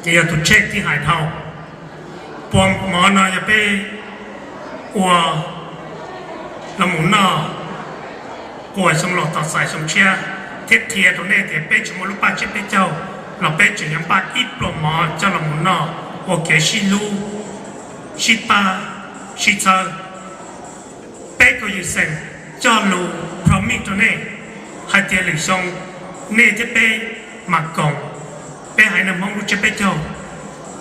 Yog tus tshej tib hais dhau, puas mov no yog peb ua los mus noj, quas xyoo los tos txais xyoo tshiab, thiab qhia rau nej tias peb tsis muaj lub paj tsiab peb caug los peb tseem yuav npaj ib pluas mov coj los mus noj ua kev sib hlub, sib pab, sib txhawb. Peb kaum yim xeem cog lus promise rau nej hais tias lwm xyoo nej thiab peb mam koom peb haiv neeg Hmoob lub tsiab peb caug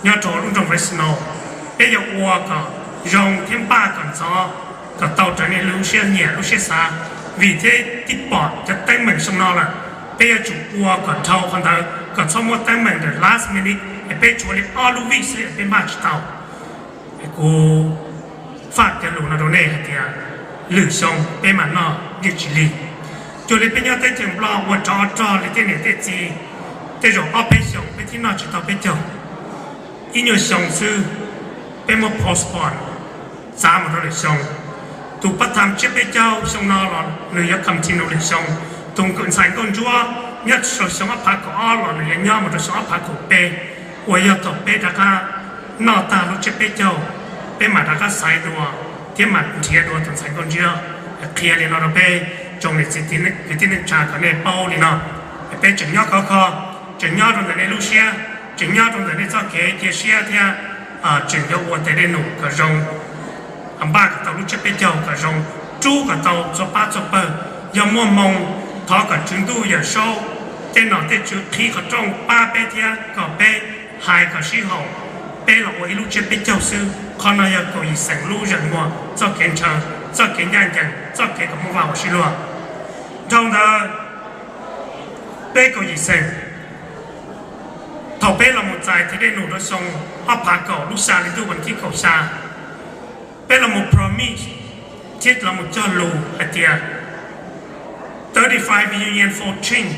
nyob rau lub nroog Fresno. Peb yuav ua kom zoo thiab npaj kom ntxov, kom tau raws nej lub siab nyiam lub siab xav, vim thiab tib pom cov teeb meem xyoo no lawm. Peb yuav tsum ua kom dhau qhov ntawd, kom txhob muaj teeb meem ntawm last minute es peb tshuav li ob lub vij xwb es peb npaj tsis tau. Kuv faj cov lus no rau nej hais tias lwm xyoo peb mam noj yeej tsis lig. Cuag li peb nyob teb chaws Nplog ua rov rog li tej niam tej txiv, tej zaum ob peb xyoos peb thiaj noj tsis tau peb caug. Ib nyuag xyoo xwb, peb muab postpone txav mus rau lwm xyoo. Tus part time tsiab peb caug xyoo no los nws yuav continue lwm xyoo. Tus ntxhais nkauj ntsuab nyob rau xyoo ob phav kaum ob los nws yuav nyob mus rau xyoo ob phav kaum peb, uas yog thaum peb rov qab noj tag lub tsiab peb caug, peb mam rov qab xaiv dua thiab mam nrhiav dua tus ntxhais nkauj ntsuab. Qhia li no rau peb tsoom niam txiv kwv tij neej tsa kom nej paub li no. Peb tseem nyob khov kho, tseem nyob rau ntawm nej lub siab, tseem nyob rau ntawm nej txoj kev cia siab thiab tseem yuav ua tej dej num kom zoo, npaj kom tau lub tsiab peb caug kom zoo, rub kom tau txhua pab txhua pawg. Yog muaj hmoo, thov kom Tswv Ntuj Yawm Saub, tej nom tej tswv qhib qhov rooj pab peb thiab kom peb hais kom sib haum, peb los ua ib lub tsiab peb caug xwb. Qhov no yog kaum yim xeem lub zeem muag txoj kev ntshaw, txoj kev ncaj ncees, txoj kev kom muaj vaj huam sib luag. Dhau ntawd, peb kaum yim xeem, thaum peb los mus txais thiab dej num rau xyoo ob phav kaum lub xya hli ntuj vas thib kaum xya, peb los mus promise thiab los mus cog lus hais tias thirty five union for change,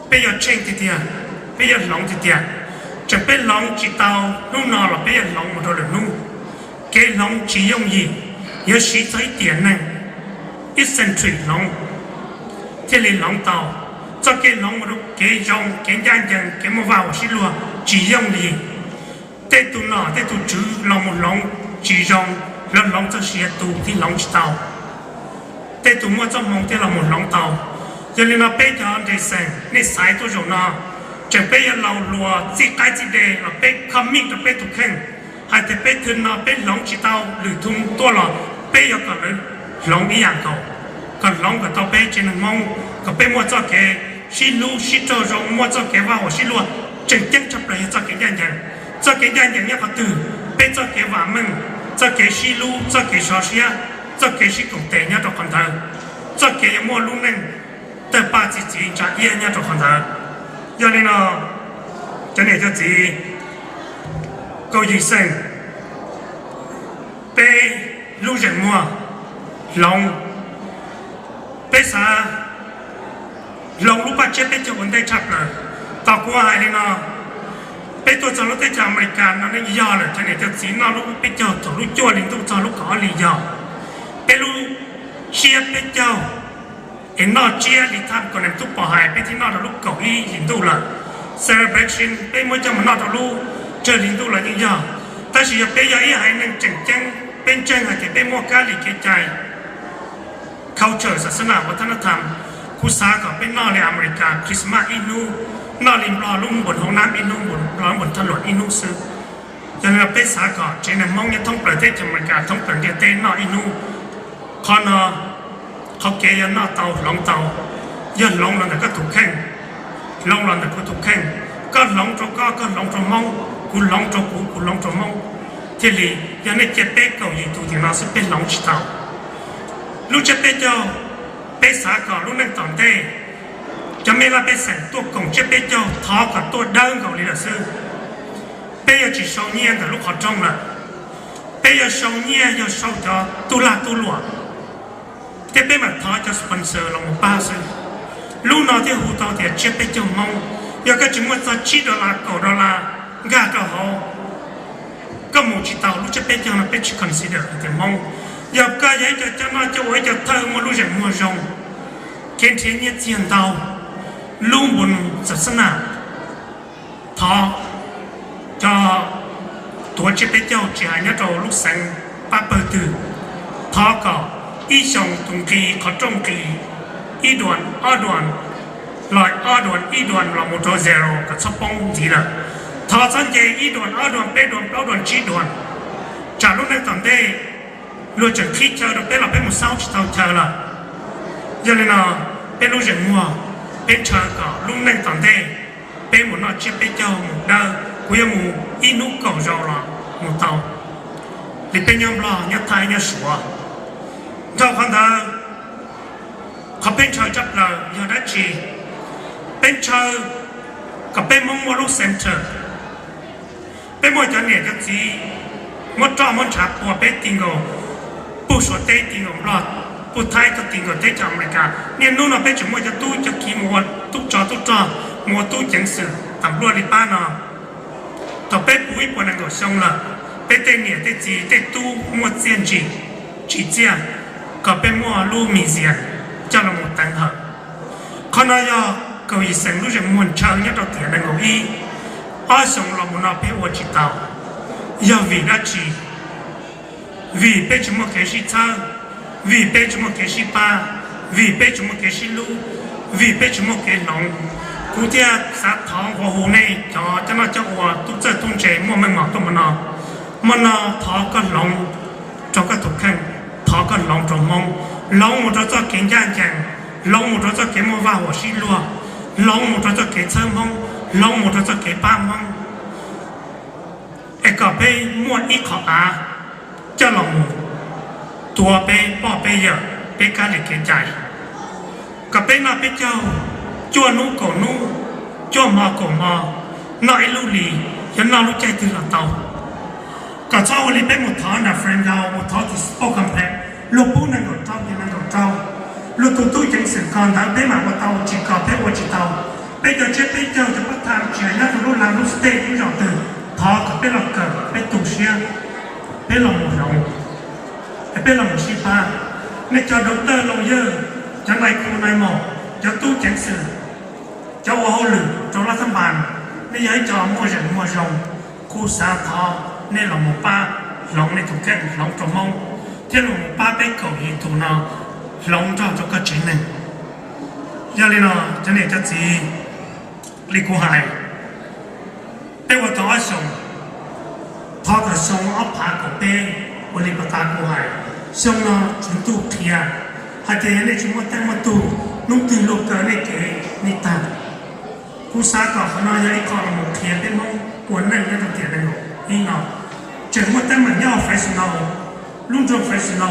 peb yuav change tiag tiag, peb yuav hloov tiag tiag. Tseem peb hloov tsis tau hnub no los peb yuav hloov mus rau lwm hnub. Kev hloov tsis yooj yim, yuav siv txog ib tiam neeg, ib century hloov thiaj li hloov tau. Txoj kev hloov mus rau kev zoo, kev ncaj ncees, kev muaj vaj huam sib luag tsis yooj yim. Tej tus nom tej tus tswv los mus hloov tsis zoo, lawv hloov txoj sia tus thiaj hloov tsis tau. Tej tus muaj txoj hmoo thiaj los mus hloov tau. Yog li no peb cov nres xeem nej xaiv tuaj zaum no, tseem peb yuav laus hluas txij qaib txij dej los peb commit rau peb tus kheej hais tias peb thwm no peb hloov tsis tau, lwm thwm tuaj los peb yuav kom lawv hloov ib yam nkaus, kom hloov kom tau peb tsev neeg Hmoob, kom peb muaj txoj kev sib hlub sib raug zoo, muaj txoj kev vaj huam sib luag. Tseem ceeb tshaj plaws yog txoj kev ncaj ncees. Txoj kev ncaj ncees nyob qhov twg, peb txoj kev vam meej, txoj kev sib hlub, txoj kev sov siab, txoj kev sib koom tes nyob rau qhov ntawd, txoj kev yuav muaj lub neej tawg paj txi txiv ntsa iab nyob rau qhov ntawd. Yog li no, cov niam cov txiv, kaum yim xeem, peb lub zeem muag hloov, peb xav hloov lub paj tsiab peb caug ua ntej tshaj plaws. Tos kuv hais li no, peb tuaj txog lub teb chaws Amelikas no nej yog lawm cov niam cov txiv noj lub peb caug thaum lub cuaj hli ntuj txog lub kaum ob hli yog peb lub tsiab peb caug es noj tsiab li thaj kom niam tub pom hais peb thiaj noj rau lub kaum ib hlis ntuj lawm. Celebration peb muab coj mus noj rau lub tsawg hlis ntuj los yeej yog. Tab sis yog peb yog ib haiv neeg tseem ceeb, peb ntseeg hais tias peb muaj kab lis kev cai, culture, xas xas nas, ua thab nab tham, kuv xav kom peb noj li Amelikas Christmas ib hnub, noj li Nplog lub npus hauv nab ib hnub, Nplog lub npus thaj luam ib hnub xwb. Yog li no peb xav kom tsev neeg Hmoob nyob thoob plaws teb chaws Amelikas, thoob plaws ntiaj teb noj ib hnub. Qhov no, qhov kev yog noj tau hloov tau, yog hloov los ntawm koj tus kheej, hloov los ntawm kuv tus kheej, koj hloov rau koj, koj hloov rau Hmoob, kuv hloov rau kuv, kuv hloov rau Hmoob, thiaj li yog nej cia peb kaum yim tus tim no xwb peb hloov tsis tau. Lub tsiab peb caug, peb xav kom lub neej tom ntej cov me laj pej xeem tuaj koom tsiab peb caug thov kom tuaj dawb nkaus li lawm xwb. Peb yuav tsis sau nyiaj ntawm lub qhov rooj lawm, peb yuav sau nyiaj yog sau cov tub lag tub luam, thiab peb mam thov cov sponsor los mus pab xwb. Lub no thiaj hu tau tias tsiab peb caug Hmoob. Yog koj tsis muaj txog tsib dollar kaum dollar nkag rau hauv, koj mus tsis tau. Lub tsiab peb caug no peb tsis consider hais tias Hmoob. Yog koj yog ib co coj noj coj ua, ib co thawj muaj lub zeem muag zoo, kev nrhiav nyiaj txiag ntau, lub npus xas xas nas, thov ua tsiab peb caug tsis hais nyob rau lub xeev pab pawg twg, thov kom ib xyoos tus nqi qhov rooj nqi ib duas ob duas los ob duas ib duas los mus rau zero kom txhob poob ntxiv lawm. Thov txhob nce ib duas ob duas peb duas plaub duas tsib duas, tsam lub neej tom ntej luag tseem qhib chaw rau peb los peb mus xauj tsis tau chaw lawm. Yog li no, peb lub zeem muag, peb ntshaw kom lub neej tom ntej peb mus noj tsiab peb caug mus dawb, kuv yuav mus ib hnub kaum zaus los mus tau li peb nyob Nplog, nyob Thaib, nyob Suav. Dhau qhov ntawd, qhov peb ntshaw tshaj plaws yog dab tsi? Peb ntshaw kom peb Hmoob muaj lub center, peb muaj cov niam cov txiv muab roj muab ntshav pua peb ti nkaus, puag Suav teb ti nkaus Nplog, puag Thaib tau ti nkaus teb chaws Amelikas. Niaj hnub no peb tseem muaj cov tub cov kiv mus ua tub tsov tub rog, mus ua tub ceev xwm tas npluaj li pab no. Thaum peb puv ib puas nees nkaum xyoo lawm, peb tej niam tej txiv tej tub muaj txiaj ntsim tsim txiaj kom peb muaj lub museum coj los mus teev hawm. Qhov no yog kaum yim xeem lub zeem muag ntshaw nyob rau tiam nees nkaum ib. Ob xyoos los mus no peb ua tsis tau, yog vim dab tsi? Vim peb tsis muaj kev sib txhawb, vim peb tsis muaj kev sib pab, vim peb tsis muaj kev sib hlub, vim peb tsis muaj kev hloov. Kuv thiaj xav thov nquag hu nej cov coj noj coj ua tub txawj tub ntse muaj meej mom tuaj mus no, mus no thov koj hloov rau koj tus kheej, thov koj hloov rau Hmoob, hloov mus rau txoj kev ncaj ncees, hloov mus rau txoj kev muaj vaj huam sib luag, hloov mus rau txoj kev txhawb Hmoob, hloov mus rau txoj kev pab Hmoob, es kom peb muaj ib qho av coj los mus tuav peb poj peb yawm peb kab li kev cai, kom peb noj peb caug cuaj hnub kaum hnub, cuaj hmo kaum hmo, noj ib lub hlis, yog noj lub caij twg los tau. Kom txhob ua li peb mus thov nram Fresno, mus thov tus Spokane Complex, luag pub nees nkaum rau ces nees nkaum rau, luag tus tub ceev xwm kos ntawv peb mam ua tau, tsis kos peb ua tsis tau. Peb cov tsiab peb caug cov part time tsis hais nyob rau lub la lub state lub zos twg, thov kom peb los kawm peb tu siab, peb los mus hloov, peb los mus sib pab. Nej cov doctor lawyer, cov nai khu nai mos, cov tub ceev xwm, cov ua hauj lwm rau lab thab npas, nej yog ib co muaj zeem muag zoo, kuv xav thov nej los mus pab hloov nej tus kheej hloov rau Hmoob, thiab los mus pab peb kaum yim tus no hloov nrog rau koj tsev neeg. Yog li no, cov niam cov txiv, li kuv hais, peb ua tau ob xyoos, thov kom xyoo ob phav kaum peb ua li pas tas kuv hais, xyoo no tswv ntuj qhia hais tias yog nej tsis muaj teej muaj tug, hnub twg luag kaw nej kev nej tag. Kuv xav kom qhov no yog ib qho los mus qhia peb Hmoob ua neej nyob rau tiam nees nkaum ib no. Tseem muaj teeb meem nyob Fresno, lub nroog Fresno,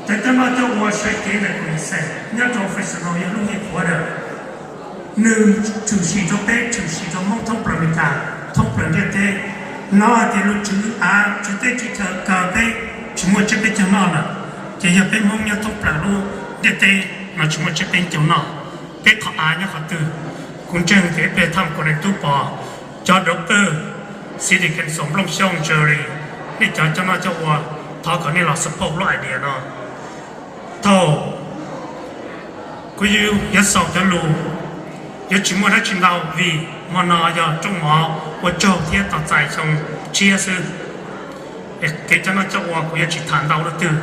cov coj noj coj ua sawv cev ntawm kaum yim xeem nyob rau Fresno yog lub headquarter. Nws tshwm sim rau peb, tshwm sim rau Hmoob thoob plaws Amelikas, thoob plaws ntiaj teb. Hnov hais tias luag tswv av tswv teb tswv chaw kaw peb tsis muaj tsiab peb caug noj lawm, ces yog peb Hmoob nyob thoob plaws lub ntiaj teb no tsis muaj tsiab peb caug noj. Peb qhov av nyob qhov twg? Kuv ntseeg tias ib pliag tham kuv neeg tub pom cov doctor, City Council, Nplooj Xyooj, Jerry, nej cov coj noj coj ua, thov kom nej los support lub idea no. Thaum kuv yuav xaus cov lus, yuav tsis muaj dab tsi ntau vim hmo no yog rooj mov ua tsaug thiab tos txais xyoo tshiab xwb. Kev coj noj coj ua kuv yuav tsis tham ntau leej twg,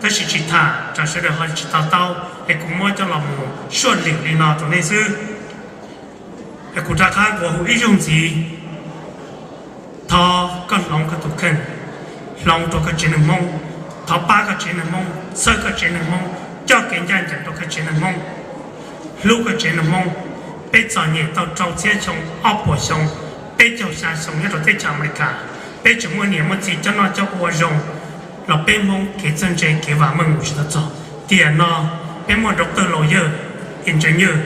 tab sis tsis tham tsam sawv daws ho tsis to taub, es kuv muab coj los mus suaj lwm li no rau nej xwb. Es kuv rov qab nquag hu ib zaug ntxiv, thov koj hloov koj tus kheej, hloov rau koj tsev neeg Hmoob, thov pab koj tsev neeg Hmoob, txhawb koj tsev neeg Hmoob, coj kev ncaj ncees rau koj tsev neeg Hmoob, hlub koj tsev neeg Hmoob. Peb txom nyem tau rau txhiab xyoo, ob puas xyoo, peb caug xya xyoo nyob rau teb chaws Amelikas, peb tseem muaj niam muaj txiv coj noj coj ua zoo, los peb Hmoob kev txawj ntse kev vam meej mus tsis tau txog. Tiam no peb muaj doctor, lawyer, engineer,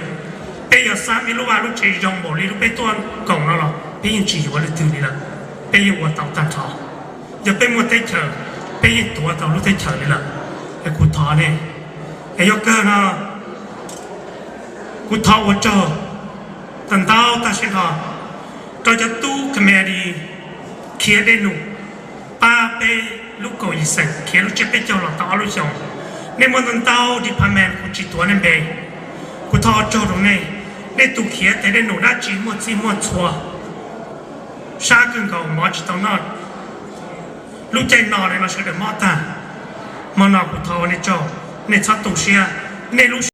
peb yuav xab ib lub vaj lub tsev zoo npaum li lub peb tuaj koom no los peb yeej tsis yuav leej twg li lawm, peb yeej ua tau tag nrho. Yog peb muaj teb chaws, peb yeej tuav tau lub teb chaws li lawm. Es kuv thov nej, es yuav kawg no, kuv thov ua tsaug tag ntau tag siab nrho rau cov tub committee khiav dej num pab peb lub kaum yim xeem khiav lub tsiab peb caug los tau ob lub xyoos. Nej muaj ntau ntau department, kuv tsis tuav nej npe, kuv thov ua tsaug rau nej. Nej tus khiav tes dej num dab tsi muaj txhij muaj txhua, sab kawg nkaus mov tsis tau noj, Lub caij no lawm no sawv daws mob tag. Hmo no kuv thov ua nej tsaug, nej txhob tu siab, nej lub